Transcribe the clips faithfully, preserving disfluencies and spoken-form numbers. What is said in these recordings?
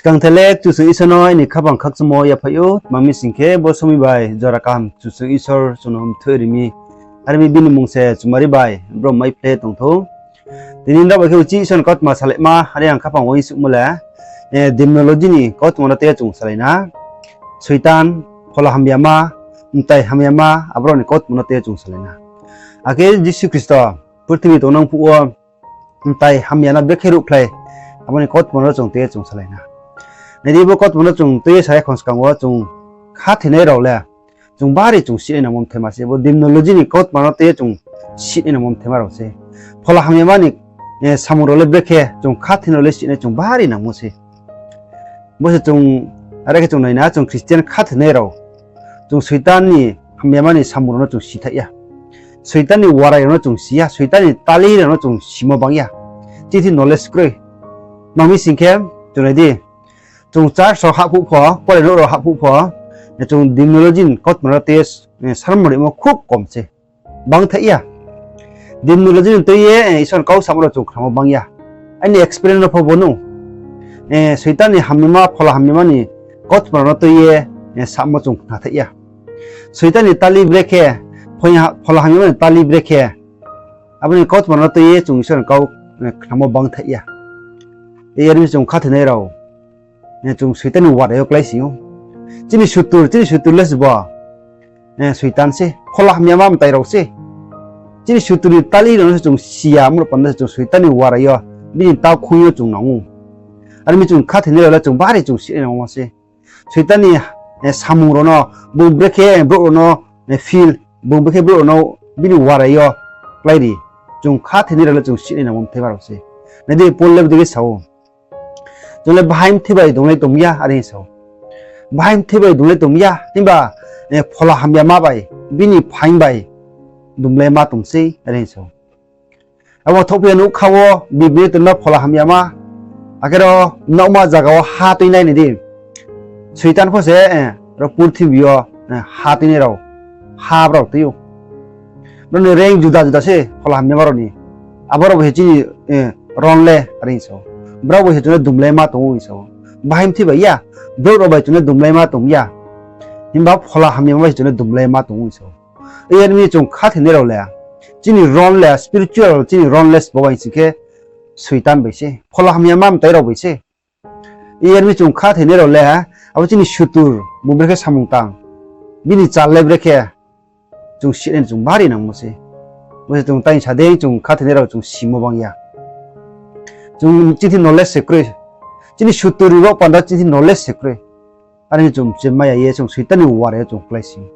Kangthailek Kchusoyang Isor no aini khaphang khakchangmo yaphaih ou, tma mi sing khe bo somoing bai jora kaham Kchusoyang Isor chung no mthoih ri mi. Are mi bini mmung se chumari bai brom maiphle tong thou. Tini nrao bai khe uchih Isor ni kautma salaima, are ang khaphang uaingsouhmo le, eh, demonology ni kautma no tei ye chung salai na. Soitan, phola hamyama, mtai hamyama, aborao ni kautma no tei ye chung salai na. Akhe Jisu Khristo purthimbi tongnang phuh wo mtai hamya no brekhe ruhkhlai, abo ni kautma no chung tei ye chung salai na. Nai di, bo kautma no chung tei ye sa ya khong skang wo chung khathoinai rao le, chung bari chung sihnai nangmo mthaima se. Bo demonology ni kautma no tei ye chung sihnai nangmo mthaima rao se. Phola hamyama ni, eh, samung rao le brekhe chung khathoinai rao le sihnai chung bari nangmo se. Bo se chung, are khe chung nai na, chung Christian khathoinai rao, chung Soitan ni hamyama ni samung rao no chung sithaih ya. Soitan ni warai rao no chung si ya, Soitan ni tali rao no chung simo bang ya. Chini thing knowledge kroi. Tma mi sing khe, chung nai di, chung church rao hahphuh pho, pore nouh rao hahphuh pho, chung demonology ni kautma no tei ye, eh, sermon rimo khub kom se. Bangthaih ya. Demonology ni tei ye, eh, Isor ni kau samo rao chung khnamo bang ya. Aini experience no pho bo nou. Eh, Soitan ni hamyama, phola hamyama ni kautma rao no tei ye, eh, samo chung khnathaih ya. Soitan ni tali brekhe, phola hamyama ni tali brekhe, abo ni kautma no tei ye chung Isor ni kau, eh, khnamo bangthaih ya. Are mi chung khathoinai rao, eh, chung Soitan ni warai yo kláising ou. Chini sutur, chini sutur le se bo, eh, Soitan se, phola hamyama mtai rao se. Chini sutur ni tali rao no se chung si ya, amo rao panda se chung Soitan ni warai yo, bini takhung yo chung nang ou. Are mi chung khathoinai rao le chung bari chung sihnai nangmo se. Soitan ni, eh, samung rao no, bung brekhe brouh rao no, eh, feel, bung brekhe brouh rao no bini warai yo kláiri. Chung khathoinai rao le chung sihnai nangmo mthaima rao se. Nai di, Paul le bodei khe sa ou. Chung le bahai mthi bai dunglai tong ya, are hing sa ou. Bahai mthi bai dunglai tong ya, himba, eh, phola hamyama bai, bini phaing bai dunglai ma tong sei, are hing sa ou. Abo thouhphi ya nougkha wo, bibini tongma phola hamyama, akhe ro naoma zaga wo ha tuinai nai di. Soitan pho se, eh, ro purthimbi yo, eh, ha tuinai rao, ha brao tui ou. Brao ni rank juda juda se phola hamyama rao ni. Abo rao bai se chini, eh, ron le, are hing sa ou. Brao bai se chung le dunglai ma tong ou hing sa ou. Bahai mthi bai ya, brouh rao bai chung le dunglai ma tong ya. Himba phola hamyama bai se chung le dunglai ma tong ou hing sa ou. Are mi chung khathoinai rao le, chini ron le, spiritual chini ron le sbo bai sing khe Soitan bai se, phola hamyama mtai rao bai se. Are mi chung khathoinai rao le, abo chini sutur, bung brekhe samung tang, bini chal le brekhe, chung sihnai chung bari nangmo se. Bo se chung tang sa dei, chung khathoinai rao chung simo bang ya. Chung chini thing knowledge se kroi. Chini sutur ni baoh panda chini thing knowledge se kroi. Are hing chung mchemai ya ye chung Soitan ni warai yo chung kláising.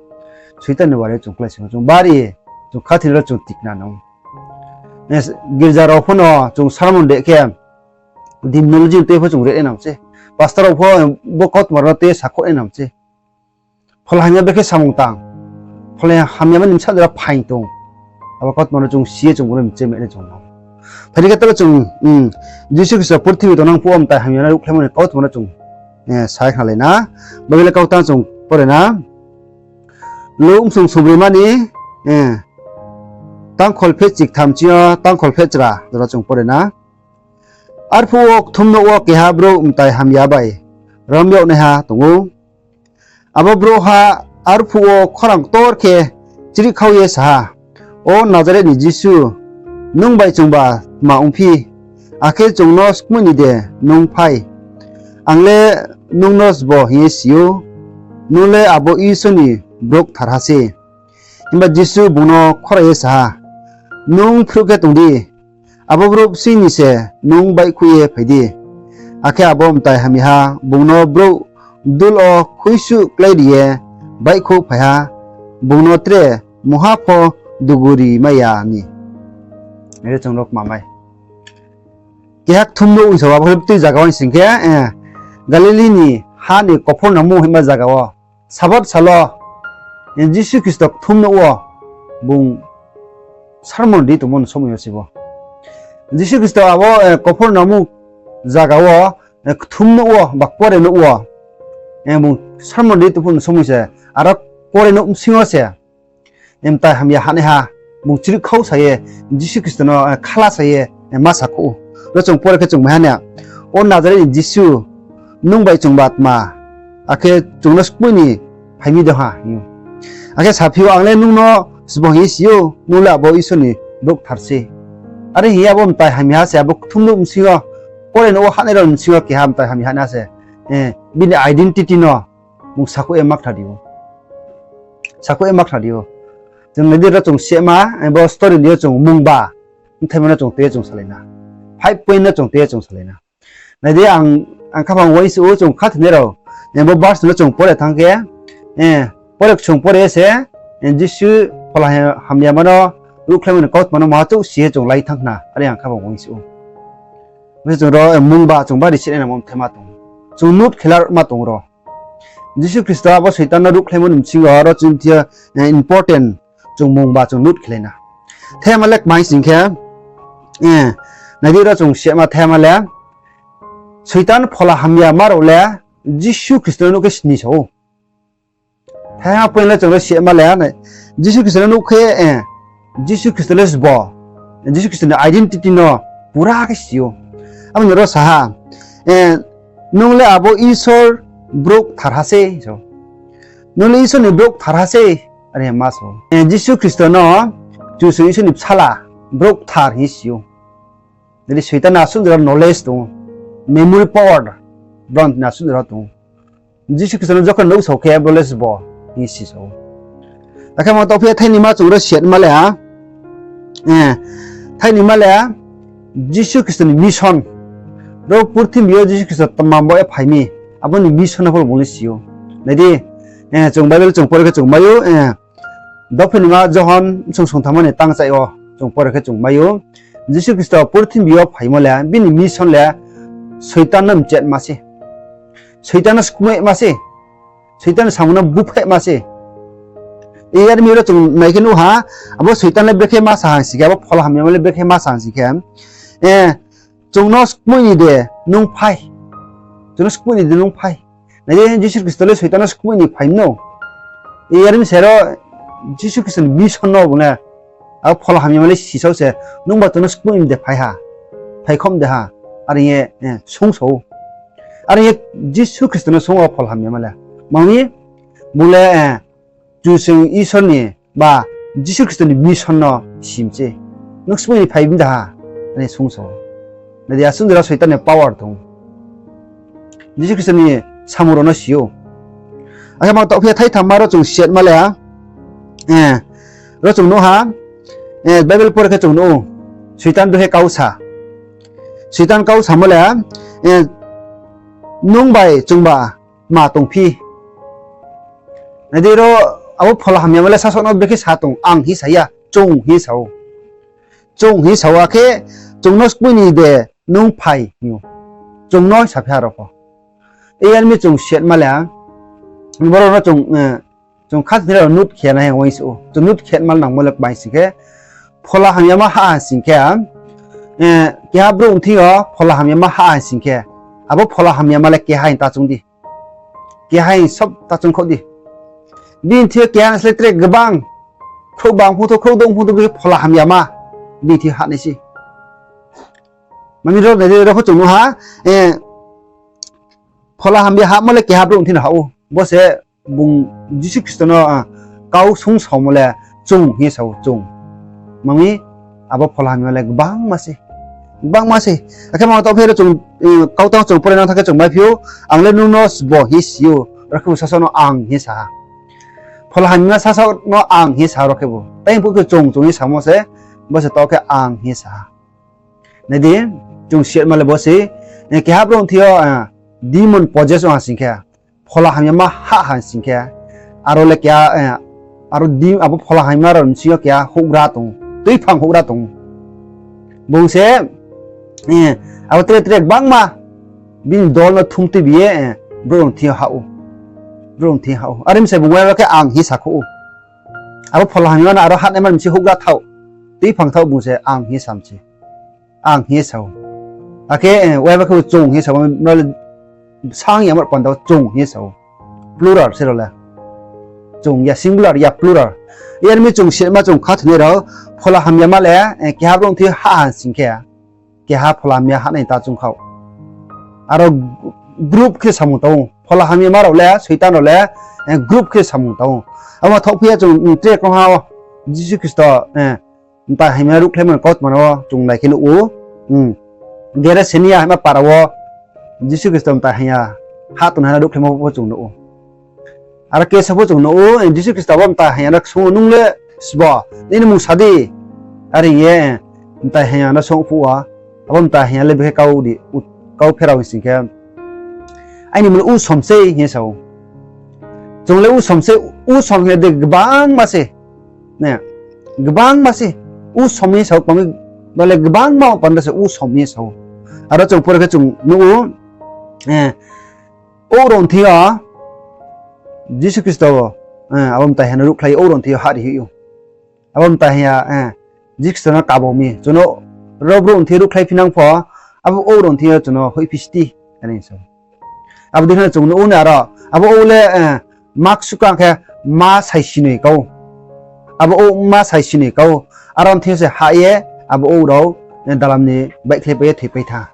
Soitan ni warai yo chung kláising. Chung bari, chung khathoinai rao chung tikna nang. Eh, girja rao pho no chung sermon de khe, demonology tei pho chung re nai nang se. Pastor rao pho bo kautma rao no tei sakhouh nai nang se. Phola hamya brekhe samung tang. Phola hamyama ni bsa jora phaing tong. Abo kautma no chung si ye chung bo no mchemai nai chung nang. Phai di khe taoh le chung, mm, Jisu Khristo purthimbi tongnang phuh wo mtai hamya no ruhkhlaimo ni kautma no chung, eh, sa ye khnalai na. Bible le kautang chung pore na. Luk bsung sungbrima ni, eh, tangkhol pheh chiktham chini yo tangkhol pheh chra jora chung pore na. Arphuh wo kthumnouh wo keha brouh mtai hamya bai rom yag naiha tong ou. Abo brouhha arphuh wo khorang ktor khe chrihkhau ye sa ha, O Nazareth ni Jisu, nung bai chungba tma ongphi? Akhe chung no skmoih ni de nung phai? Ang le nung no sbo hing ye si ou, nung le abo Isor ni brouh ktharha se. Himba Jisu bung no khorai ye sa ha, Nung phruh khe tong di, abo brouh bsing ni se nung baihkhouh ye phai di. Akhe abo mtai hamyaha bung no brouh dul wo khuisuh kláiri ye baihkhouh phai ha, bung no tre mungha pho dugu ri mai ya ni. Are chung rao kma mai. Keha kthumnouh hing sa ou, abo khe tui zaga wo hing sing khe, eh, Galili ni ha ni Kophornaum hingma zaga wo. Sabath sal wo, eh, Jisu Khristo kthumnouh wo bung sermon ri tongmo ni somoi yo se bo. Jisu Khristo abo, eh, Kophornaum zaga wo, eh, kthumnouh wo ba kporenouh wo, eh, bung sermon ri tongmo ni somoi se, aro kporenouh bsing yo se, eh, mtai hamya hanaiha, bung chrihkhau sa ye, Jisu Khristo no, eh, khala sa ye, eh, ma sakhouh ou. Ro chung pore khe chung mai ha na, O Nazareth ni Jisu, nung bai chungba tma, akhe chung no skmoih ni phai mi de ha, hing ou. Akhe saphi ou, ang le nung no sbo hing ye si ou, nung le abo Isor ni brouh kthar se. Are hing ye abo mtai hamya se, abo kthumnouh bsing yo, pore no wo hahnai rao ni bsing yo keha mtai hamya hahna se. Eh, bini identity no bung sakhouh ye ma kthar di ou. Sakhouh ye ma kthar di ou. Chung nai di ro chung sehma, eh, bo story ni yo chung mungba bthaima no chung tui ye chung salai na. Five point no chung tui ye chung salai na. Nai di ang, ang khaphang uaingsouh ou chung khathoinai rao. Eh, bo verse no chung pore thanng khe, eh, pore chung pore ye se, eh, Jisu phola hamyama no ruhkhlaimo ni kautma no maha chouh si ye chung lai thanng khna, are ang khaphang uaingsouh ou. Bo se chung ro, eh, mungba chung bari sinai nangmo mthaima tong. Chung note khe larma tong ro. Jisu Khristo abo Soitan no ruhkhlaimo ni bsing yo ro chung thing yo, eh, important chung mungba chung note khe lai na. Thema le kmai sing khe, eh, nai di ro chung sehma thema le, Soitan phola hamyama rao le Jisu Khristo no nuh khe sini sa ou. Thema point le chung ro sehma le, Jisu Khristo no nuh khe, eh, Jisu Khristo le sbo, Jisu Khristo ni identity no pura khe si ou. Abo ni ro sa ha, eh, nung le abo Isor brouh kthar ha se, so. Nung le Isor ni brouh kthar ha se, are ma sa ou. Eh, Jisu Khristo no Kchusoyang Isor ni bsala, brouh kthar hing ye si ou. Nai di Soitan ni asuh jora knowledge tong ou, memory power, brao ni asuh jora tong ou. Jisu Khristo no jokhon nuhsao khe bo le sbo hing ye si sa ou. Akhe ma taoh phi ye thaini ma chung ro sehma le, eh, thaini ma le Jisu Khristo ni mission. Ro purthimbi yo Jisu Khristo tma bo ye phai mi, abo ni mission no pho bung le si ou. Nai di, eh, chung Bible chung pore khe chung mai ou, eh, Dophinima Johon bsung sungthamma ni tangchai yo chung pore khe chung mai ou. Jisu Khristo purthimbi yo phaimo le, bini mission le Soitan no mchetma se. Soitan no skmoihma se. Soitan ni samung no buphehma se. Iyar mi ro chung nai khe nuh ha, abo Soitan le brekhe ma sa hang sing khe, abo phola hamyama le brekhe ma sa hang sing khe, eh, chung no skmoih ni de nung phai. Chung no skmoih ni de nung phai. Nai di, Jisu Khristo le Soitan no skmoih ni phai no. Iyar mi se ro Jisu Khristo ni mission no bung le, abo phola hamyama le sisao se, nungba chung no skmoih ni de phai ha, phai khom de ha, are ye, eh, sungsao. Are ye Jisu Khristo no sung ou phola hamyama le. Mami, bung le, eh, Kchusoyang Isor ni ba Jisu Khristo ni mission no sim se. Nung skmoih ni phai mi de ha, are sungsao. Nai di, asuh jora Soitan ni power tong. Jisu Khristo ni samung rao no si ou. Akhe ma taoh phi ye thaithamma ro chung sehma le, eh, ro chung nuh ha, eh, Bible pore khe chung nuh ou. Soitan brekhe kau sa. Soitan kau samo le, eh, nung bai chungba tma tongphi. Nai di ro, abo phola hamyama le sasaoh no brekhe sa tong, ang hing sa ya, chung hing sa ou. Chung hing sa ou, akhe chung no skmoih ni de nung phai hing ou. Chung no saphi ha ro pho. Iyar mi chung sehma le, boro no chung, eh, chung khathoinai rao note khe nai hing uaingsouh ou. Chung note khe ma le nangmo le kmai sing khe, phola hamyama hah ha sing khe, eh, keha brouh ni thing yo phola hamyama hah ha sing khe, abo phola hamyama le keha hing ta chung di. Keha hing sob ta chung khouh di. Bini thing yo keha ni slái tre gbang, khrouh bang phung thou, khrouh dong phung thou, bini phola hamyama bini thing yo hah nai se. Mami ro nai di, ro pho chung nuh ha, eh, phola hamya hahmo le keha brouh ni thing yo hah ou. Bo se bung Jisu Khristo no, ah, kau sungsaomo le chung hing ye sa ou, chung. Mami, abo phola hamyama le gbangma se. Gbangma se. Akhe ma taoh phi ro chung, eh, kautang chung pore nang thanng khe chung maiphi ou, ang le nung no sbo hing si ou, ro khebu sasaoh no ang hing sa ha. Phola hamyama sasaoh no ang hing sa ha ro khebu. Tai phuh khe chung, chung hing samo se, bo se taoh khe ang hing sa ha. Nai di, chung sehma le bo se, eh, keha brouh ni thing yo, eh, demon possess ong ha sing khe, phola hamyama hah ha sing khe, aro le keha, eh, aro di, abo phola hamyama rao ni bsing yo keha houhgra tong, tuiphang houhgra tong. Bung se, eh, abo tre tre gbangma, bini dol no thum tuibi ye, eh, brouh ni thing yo hah ou. Brouh ni thing yo hah ou. Are mi se bung uaiba khe ang hing sa khouh ou. Abo phola hamyama no aro hahnaima ni bsing houhgra thaoh, tuiphang thaoh bung se ang hing sa mi se. Ang hing ye sa ou. Akhe, eh, uaiba khe bo chung hing ye sa ou, no le sang yamar panda wo chung hing ye sa ou. Plural se ro le. Chung ya singular ya plural. Iyar mi chung sehma chung khathoinai rao, phola hamyama le, eh, keha brouh ni thing yo hah ha sing khe, keha phola hamya hahnai ta chung kha ou. Aro group khe samung tang ou. Phola hamyama rao le, Soitan rao le, group khe samung tang ou. Abo ma thaohphi ya chung, tre krungha wo Jisu Khristo mtai hamya ruhkhlaimo ni kautma no chung nai khe nuh ou. Geresenia hima para wo Jisu Khristo mtai hamya hah tongnai no ruhkhlaimo pho chung nuh ou. Aro kesa pho chung nuh ou, Jisu Khristo abo mtai hamya no swunng ou, nung le sbo, nini mmung sa di. Are hing ye mtai hamya no swunng phuh wo, abo mtai hamya le bikhe kau di, kau pherao hing sing khe, aini mmung le usom sei hing ye sa ou. Chung le usom sei, usom hing ye de gbangma se. Gbangma se. Usom hing ye sa ou, kami, ba le gbangma panda se usom hing ye sa ou. Aro chung pore khe chung nuh ou, ou rao ni thing yo Jisu Khristo, abo mtai hamya no ruhkhlai ou rao ni thing yo hah ri hoih ou. Abo mtai hamya, Jisu Khristo no kabo mi, chung no ro brouh ni thing yo ruhkhlai phi nang pho, abo ou rao ni thing yo chung no hoihphi sdi, are hing sa ou. Abo dei khe chung nuh ou na aro, abo ou le, maksuka khe ma saisinoi kau. Abo ou ma saisinoi kau. Aro ni thing yo se hah ye, abo ou rao dalam ni baihkhlaipai ye thoipai tha.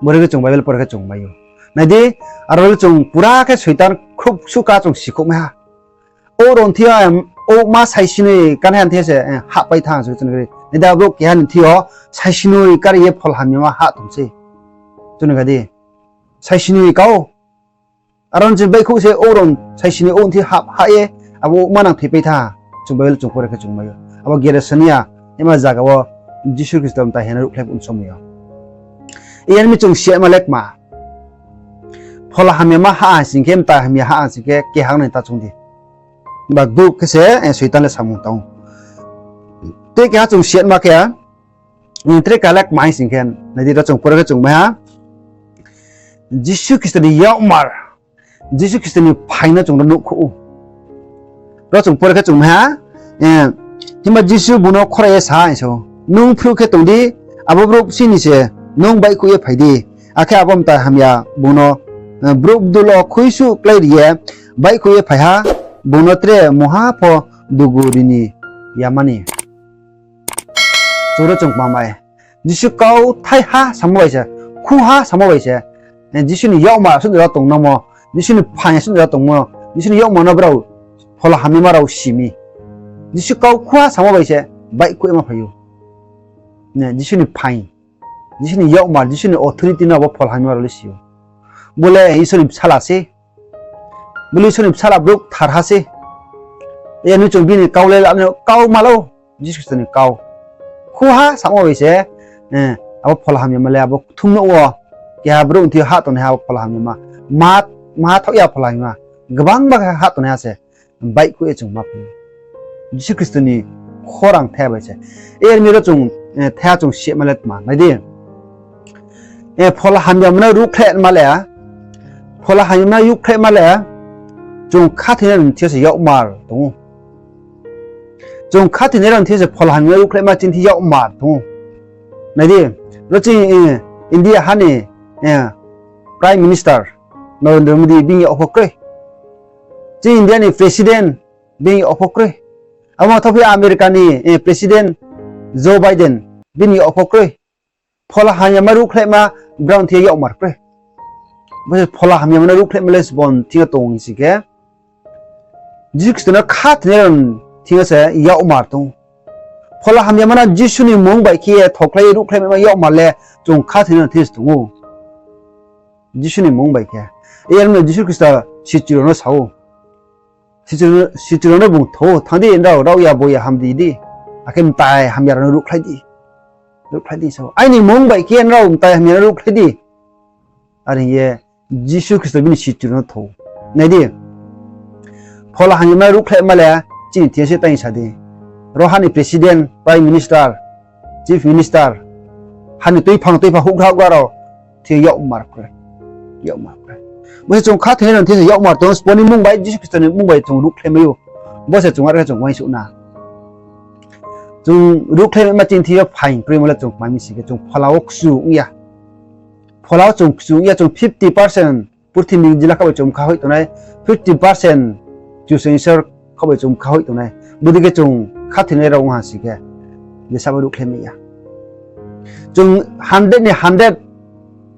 Bore khe chung Bible pore khe chung mai ou. Nai di, aro le chung pura khe Soitan khrouh suhka chung sikhouh mai ha. Ou rao ni thing yo, ou ma saisinoi kar ha ni thing yo se hahpai tha chung khe. Nai di, abo keha ni thing yo saisinoi kar ye phola hamyama hah tong sei. Chung khe di, saisinoi kau. Aro ni chini baihkhouh se ou rao saisinoi ou ni thing yo hah, hah ye, abo ou ma nang thoipai tha. Chung Bible chung pore khe chung mai ou. Abo Geresenia hima zaga wo Jisu Khristo mtai hamya no ruhkhlai phuh ni somoi yo. Iyan mi chung siyama le kma. Phola hamyama hah ha sing khe, mtai hamya hah ha sing khe, keha nai ta chung di. Ba group khe se, Soitan le samung tang ou. Tei keha chung siyama khe, tre keha le kma hing sing khe, nai di ro chung pore khe chung mai ha. Jisu Khristo ni yakmar, Jisu Khristo ni phaing no chung ro nuhkhouh ou. Ro chung pore khe chung mai ha, himba Jisu bung no khorai ye sa ha hing sa ou, nung phruh khe tong di, abo brouh bsing ni se nung baihkhouh ye phai di. Akhe abo mtai hamya bung no brouh bdul wo khuisuh kláiri ye baihkhouh ye phai ha, bung no tre mungha pho dugu ri ni yama ni. Chung ro chung kma mai. Jisu kau thaiha samo bai se, khuha samo bai se, Jisu ni yakmar asuh jora tongnaimo, Jisu ni phaing asuh jora tongmo, Jisu ni yakmar no brao phola hamyama rao si mi. Jisu kau khuha samo bai se baihkhouh ye ma phai ou. Jisu ni phaing, Jisu ni yakmar, Jisu ni authority no abo phola hamyama rao le si ou. Bo le Isor ni bsala se. Bo le Isor ni bsala, brouh ktharha se. Iyan mi chung bini kau le la, kau ma lo, Jisu Khristo ni kau. Khuha samo bai se, abo phola hamyama le abo kthumnouh wo keha brouh ni thing yo hah tongnai ha abo phola hamyama. Ma, ma thaoh ya phola hamyama. Gbangma khe hah tongnai ha se baihkhouh ye chung ma phai ou. Jisu Khristo ni khorang thaiha bai se. Iyan mi ro chung, thaiha chung siyama le tma nai di. Phola hamyama no ruhkhlaima le, phola hamyama no ruhkhlaima le, chung khathoinai rao ni thing yo se yakmar tong ou. Chung khathoinai rao ni thing yo se phola hamyama no ruhkhlaima chini thing yo yakmar tong ou. Nai di, ro chini India ha ni Prime Minister Narendra Modi bini yag pho kroi. Chini India ni President bini yag pho kroi. Abo ma thaohphi America ni President Joe Biden bini yag pho kroi. Phola hamyama ruhkhlaima brao ni thing yo yakmar kroi. Bo se phola hamyama no ruhkhlaima le sbo ni thing yo tong hing sing khe, Jisu Khristo no khathoinai rao ni thing yo se yakmar tong ou. Phola hamyama no Jisu ni mmung bai khe ye thokhlai ye ruhkhlaima yakmar le chung khathoinai rao ni thing yo se tong ou. Jisu ni mmung bai khe. Iyan no Jisu Khristo sichu rao no sa ou. Sichu rao no bung thou, thanng di, nrao rao ya bo ya ham di di. Akhe mtai hamya rao no ruhkhlai di. Ruhkhlai di sa ou. Aini mmung bai khe nrao mtai hamya rao no ruhkhlai di. Are hing ye Jisu Khristo bini sichu rao no thou. Nai di. Phola hamyama no ruhkhlaima le chini thing yo se tang sa di. Ro ha ni President, Prime Minister, Chief Minister, ha ni tuiphang tuiphang houhgra houhgra rao thing yo yakmar kroi. Yakmar kroi. Bo se chung khathoinai rao ni thing yo se yakmar tong ou, sbo ni mmung bai, Jisu Khristo ni mmung bai chung ruhkhlai mai ou. Bo se chung are khe chung uaingsouh na. Chung ruhkhlaima chini thing yo phaing kroimo le chung kma mi sing khe chung phola wo kchu ong ya. Phola wo chung kchu ong ya, chung fifty percent purthimbi ni jila khaoh bai chung mkha hoih tongnai, fifty percent Kchusoyang Isor khaoh bai chung mkha hoih tongnai. Bodei khe chung khathoinai rao ong ha sing khe, jesa bo ruhkhlai mai ya. Chung hundred ni hundred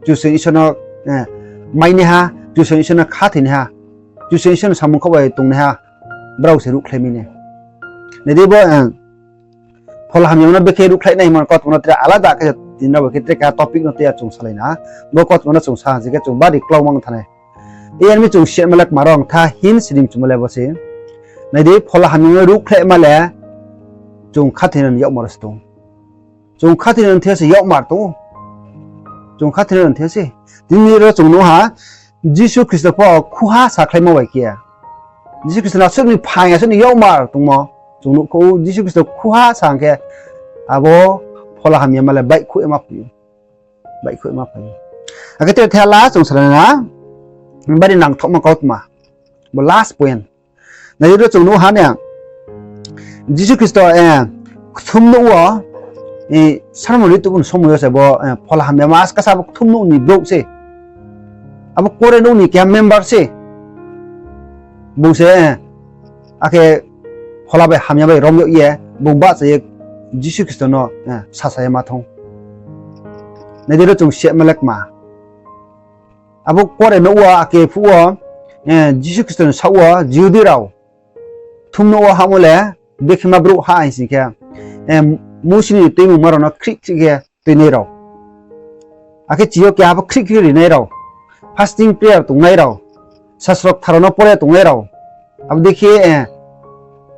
Kchusoyang Isor no mainaiha, Kchusoyang Isor no khathoinaiha, Kchusoyang Isor ni samung khaoh bai tongnaiha, brao se ruhkhlai mi nai. Nai di bo, eh, phola hamyama no bekhe ruhkhlai nai hingmo kautma no tre alada khe tini rao bai khe tre keha topic no tei ya chung salai na. Bo kautma no chung sa ha, je khe chung bari klaumang thanai. Yar mi chung siatma le kma rao ang tha hinsi rim chungmo le bo se. Nai di, phola hamyama no ruhkhlaima le chung khathoinai ni yakmar se tong. Chung khathoinai ni thing yo se yakmar tong ou. Chung khathoinai ni thing yo se. Tini ro chung nuh ha, Jisu Khristo pho khuha sakhlaimo bai khe, Jisu Khristo no asuh ni phaing, asuh ni yakmar tongmo chung nuhkhouh ou. Jisu Khristo khuha sa hing khe, abo phola hamyama le baihkhouh ye ma phai ou. Baihkhouh ye ma phai ou. Akhe tre thela chung salai na, bari nangthouhma kautma. Bo last point. Nai di ro chung nuh ha ne, Jisu Khristo, eh, kthumnouh wo, eh, sermon ri tubu ni somoi yo se bo, eh, phola hamyama askasa bo kthumnouh ni brouh se. Abo kuarenouh ni keha member se. Bung se, eh, akhe phola bai hamya bai rom yag ye, bung bahcha ye Jisu Khristo no, eh, sasa ye ma thang. Nai di ro chung siatma le kma. Abo kuarenouh wo, akhe phuh wo, eh, Jisu Khristo ni saoh wo Jihudi rao kthumnouh wo hahmo le, bekhema brouh ha hing sing khe, eh, Mousi ni tuimungma rao no khrih khrih khe tuinai rao. Akhe chi yo keha pho khrih khrih rinai rao. Fasting prayer tongnai rao. Sasro kthar rao no pore tongnai rao. Abo dei khe, eh,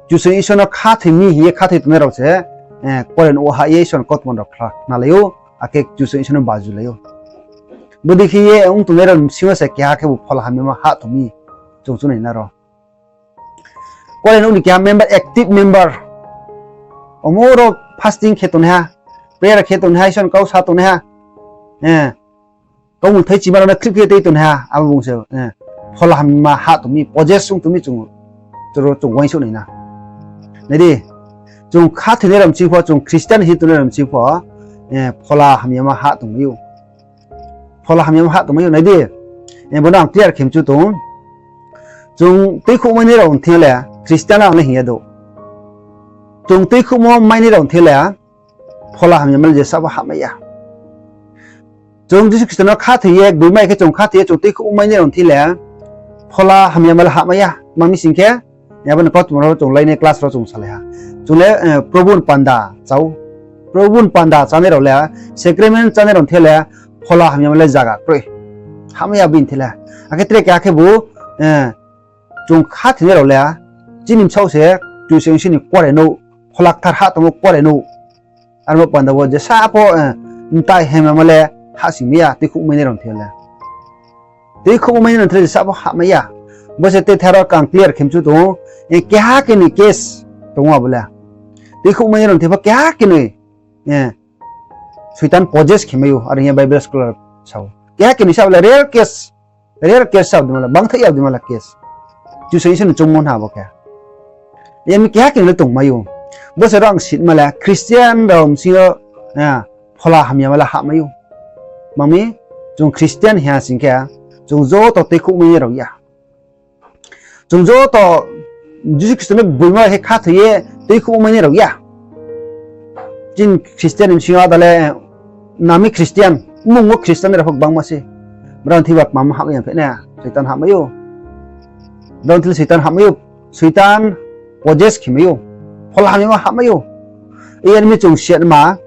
Kchusoyang Isor no khathoi mi hing ye khathoi tongnai rao se, eh, kuarenouh wo hah ye Isor ni kautma rao khna, khnalai ou, akhe Kchusoyang Isor no bajulai ou. Bo dei khe ye ong tongnai rao ni bsing yo se keha khebu phola hamyama hah tong mi, chung chu nai na ro. Kuarenouh ni keha member, active member. Omo ro fasting khe tongnaiha, prayer khe tongnaiha, Isor ni kau sa tongnaiha. Eh, kaumung thai chima rao no khrih khe tei tongnaiha, abo bung se, eh, phola hamyama hah tong mi, possess ong tong mi chung, chung, chung uaingsouh nai na. Nai di, chung khathoinai rao bsing pho, chung Christian hing tongnai rao bsing pho, eh, phola hamyama hah tongmai ou. Phola hamyama hah tongmai ou, nai di. Eh, bo no ang clear khe mchu tong. Chung tuikhouh mainai rao ni thing yo le, Christian ang le hing ya dou. Chung tuikhouhmo mainai rao ni thing yo le, phola hamyama le jesa pho hahmai ya. Chung Jisu Khristo no khathoi ye, gboimai khe chung khathoi ye, chung tuikhouh mainai rao ni thing le, phola hamyama le hahmai ya. Tma mi sing khe, abo ni kautma rao chung lainai class rao chung salai ha. Chung le, eh, Probhu ni panda chá ou. Probhu ni panda chánai rao le, sacrament chánai rao ni thing le, phola hamyama le zaga kroi. Hahmai ya bini thing le. Akhe tre keha khebu, eh, chung khathoinai rao le, chini bsaoh se, Kchusoyang Isor ni kuarenouh, phola kthar hah tongmo kuarenouh. Aro panda wo jesa pho, eh, mtai hamyama le hahsoingmai ya, tuikhouh mainai rao ni thing le. Tuikhouh mainai rao ni thing le jesa pho hahmai ya. Bo se te tharo kang clear khe mchu tong ou, eh, keha khe ni case tong ou abo le. Tuikhouh mainai rao ni thing pho keha khe ni, eh, Soitan possess khe mai ou, are hing ye Bible scholar sa ou. Keha khe ni sa abo le rare case, rare case sa abo dei ma le, bangthaih ya abo dei ma le case. Kchusoyang Isor ni choungmo hna bo khe. Yar mi keha khe ni le tongmai ou. Bo se ro ang sitma le, Christian rao bsing yo, eh, phola hamyama le hahmai ou. Tma mi, chung Christian hing ya sing khe, chung joto tuikhouh mainai rao ya. Chung joto Jisu Khristo no gboima khe khathoi ye tuikhouh mainai rao ya. Chini Christian ni bsing yo ada le, nami Christian, mmung wo Christian rao pho gbangma se. Brao ni thing ba kma hahmai ya phe na, Soitan hahmai ou. Brao ni thing le Soitan hahmai ou, Soitan possess khe mai ou. Phola hamyama hahmai ou. Yar mi chung siatma,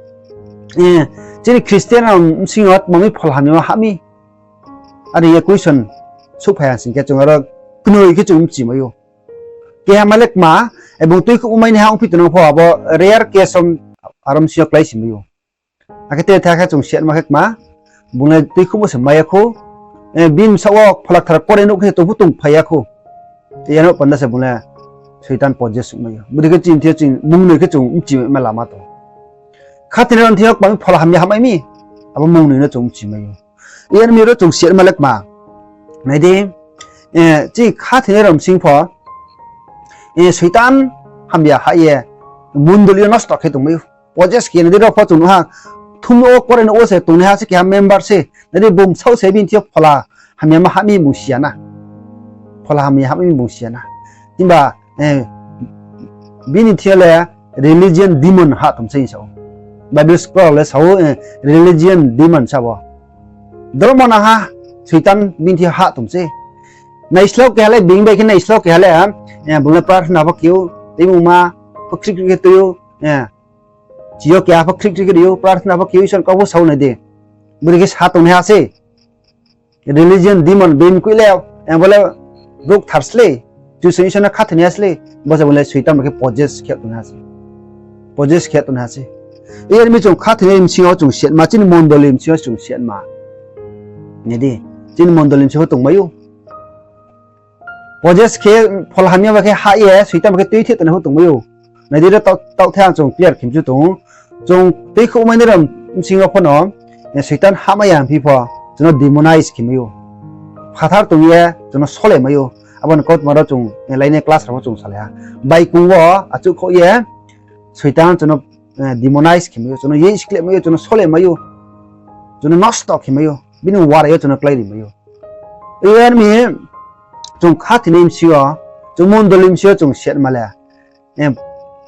eh, chini Christian rao bsing yo tma mi phola hamyama hah mi. Are ye question souhphai ha sing khe chung aro knoi khe chung mchimai ou. Keha ma le kma, ebong tuikhouh mainaiha ongphi tongnang pho abo rare case rom, aro bsing yo kláisimai ou. Akhe tre thai khe chung siatma khe kma, bung le tuikhouhmo se mai ya khou, eh, bini bsaoh wo phola kthar kuarenouh khe tong pho tongphai ya khou. Yar no panda se bung le Soitan possess ongmai ou. Bodei khe chini thing yo chung mungnoi khe chung mchimaima lama tong. Khathoinai rao ni thing yo kma mi phola hamya hahmai mi, abo mungnoi no chung mchimai ou. Yar mi ro chung siatma le kma. Nai di, eh, chini khathoinai rao bsing pho, eh, Soitan hamya hah ye mondoli yo nosto khe tongmai ou. Possess khe nai di ro pho chung nuh ha, kthumnouh wo kuarenouh wo se tongnaiha se keha member se. Nai di bung bsaoh se bini thing yo phola hamyama hah mi bung si ya na. Phola hamya hah mi bung si ya na. Himba, eh, bini thing yo le religion demon hah tong se hing sa ou. Bible scholar le sa ou, eh, religion demon sa bo. Dormo nangha, Soitan bini thing yo hah tong se. Naislo keha le, being bai khe naislo keha le, bung le prarthana pho khe ou, tuimungma pho khrih khrih khe tui ou, chi yo keha pho khrih khrih khe ri ou, prarthana pho khe ou, Isor ni kau pho sa ou nai di. Bori khe sa tongnaiha se. Religion demon, being mkoih le, bo le brouh kthar sle, Kchusoyang Isor no khathoinaiha sle, bo se bung le Soitan bai khe possess khe tongnaiha se. Iye mi chung khathoinai bsing yo chung siatma, chini mondoli bsing yo chung siatma. Nai di, chini mondoli bsing yo tongmai ou. Possess khe, phola hamya bai khe hah ye, Soitan bai khe tuitheh tongnai pho tongmai ou. Nai di, ro taoh, taoh the ang chung clear khe mchu tong ou. Chung tuikhouhmai nai rao bsing yo pho no, Soitan hahmai ya hingphi pho, chung no demonize khe mai ou. Phathar tong ye, chung no sole mai ou. Abo ni kautma rao chung, lainai class rao pho chung salai ha. Baikong wo achouhkhouh ye, Soitan chung no demonize khe mai ou, chung no yei skle mai ou, chung no sole mai ou, chung no nosto khe mai ou, bini warai yo chung no kláiri mai ou. Iye mi chung khathoinai bsing yo, chung mondoli bsing yo chung siatma le,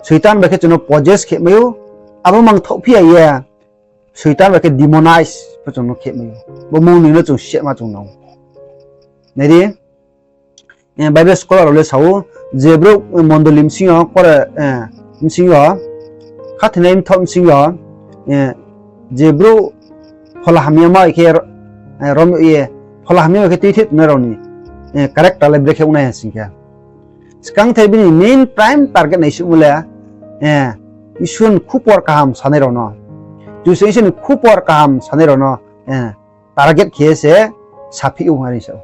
Soitan bai khe chung no possess khe mai ou, abo mangthaoh phi ya ye, Soitan bai khe demonize pho chung no khe mai ou. Bo mung ni no chung siatma chung nang ou. Nai di, Bible scholar rao le sa ou, je brouh mondoli bsing yo, bsing yo, khathoinai mthaoh bsing yo, je brouh phola hamyama khe rom ye, phola hamyama khe tuitheh tongnai rao ni character le brekhe ongnai ha sing khe, skangthe bini main prime target naisuhmo le, Isor ni khupor kaham sanai rao no, Kchusoyang Isor ni khupor kaham sanai rao no target khe ye se saphih ou are sa ou.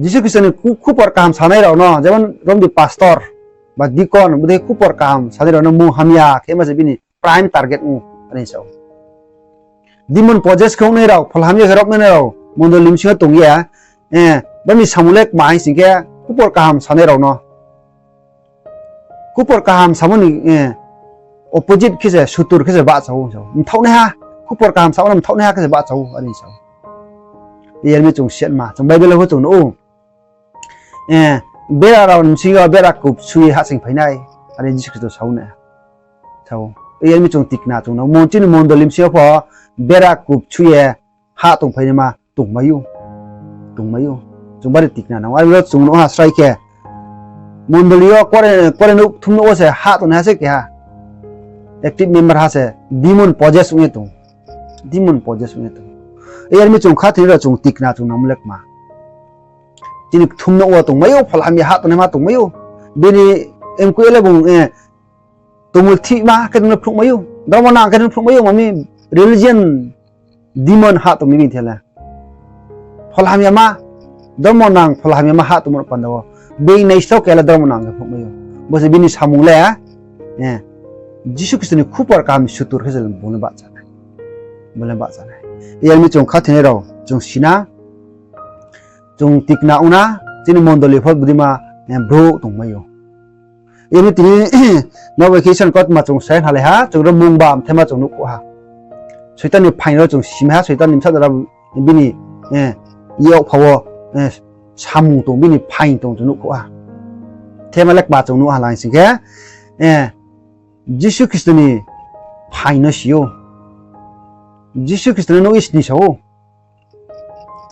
Jisu Khristo ni khupor kaham sanai rao no, jemon rom di pastor ba deacon, bodei khupor kaham sanai rao no mung hamya khe ma se bini prime target ong ou are sa ou. Demon possess khe ongnai rao, phola hamya khe romnai rao mondoli bsing yo tong ye, bini samung le kma hing sing khe, khupor kaham sanai rao no khupor kaham samo ni opposite khe se, sutur khe se bahcha ou. Mthaohnaiha, khupor kaham samo no mthaohnaiha khe se bahcha ou are sa ou. Iye mi chung siatma, chung Bible wo pho chung nuh ou. Bera rao ni bsing yo bera kupsu ye hahsoing phai nai, are Jisu Khristo sa ou na. Iye mi chung tikna chung nang ou, chini mondoli bsing yo pho bera kupsu ye hah tongphai naima tongmai ou. Chung bari tikna nang ou. Aro chung nuh ha srai khe, mondoli yo kore, kore nouh, kthum nouh wo se hah tongnaiha se keha active member ha se demon possess ong ye tong. Demon possess ong ye tong. Iye mi chung khathoinai rao chung tikna chung nangmo le kma. Chini kthum nouh wo tongmai ou, phola hamya hah tongnaima tongmai ou. Bini mkoih le bung tongmulthihma khe no phnuhmai ou, dormo nang khe no phnuhmai ou, mami religion demon hah tong mi bini thing le. Phola hamyama, dormo nang phola hamyama hah tongmo panda wo, being naislo keha le dormo nang khe phnuhmai ou. Bo se bini samung le, Jisu Khristo ni khupor kaham ni sutur khe se bung le bahcha nai. Iye mi chung khathoinai rao chung si na, chung tikna ong na, chini mondoli pho bodei ma brouh tongmai ou. Iye mi tini no bai khe Isor ni kautma chung sai hnalai ha, chung ro mungba mthaima chung nuhkhouh ha. Soitan ni phaing rao chung simai ha, Soitan ni bsa dara bini yak pha wo samung tong, bini phaing tong chung nuhkhouh ha. Thema le kma chung nuh ha lang sing khe, Jisu Khristo ni phaing no si ou. Jisu Khristo no nuh ye sini sa ou.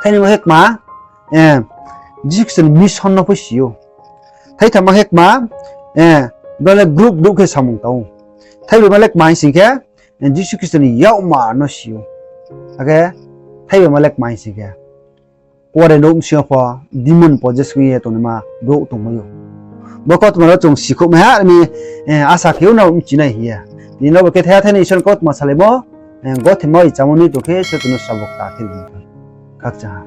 Thainima khe kma, Jisu Khristo ni mission no pho si ou. Thaithama khe kma, bro le group group khe samung tang ou. Thaibroima le kma hing sing khe, Jisu Khristo ni yakmar no si ou. Akhe thaibroima le kma hing sing khe, kuarenouh bsing yo pho demon possess ong ye tongnaima brouh tongmai ou. Bo kautma rao chung sikhouhmai ha, are mi asa khe ou no bchi nai hing ye. Tini no bo khe thaiha thaini Isor ni kautma salaimo, gothe mai chámo ni tong khe se chung no sabo kta khe di. Khakchang ha.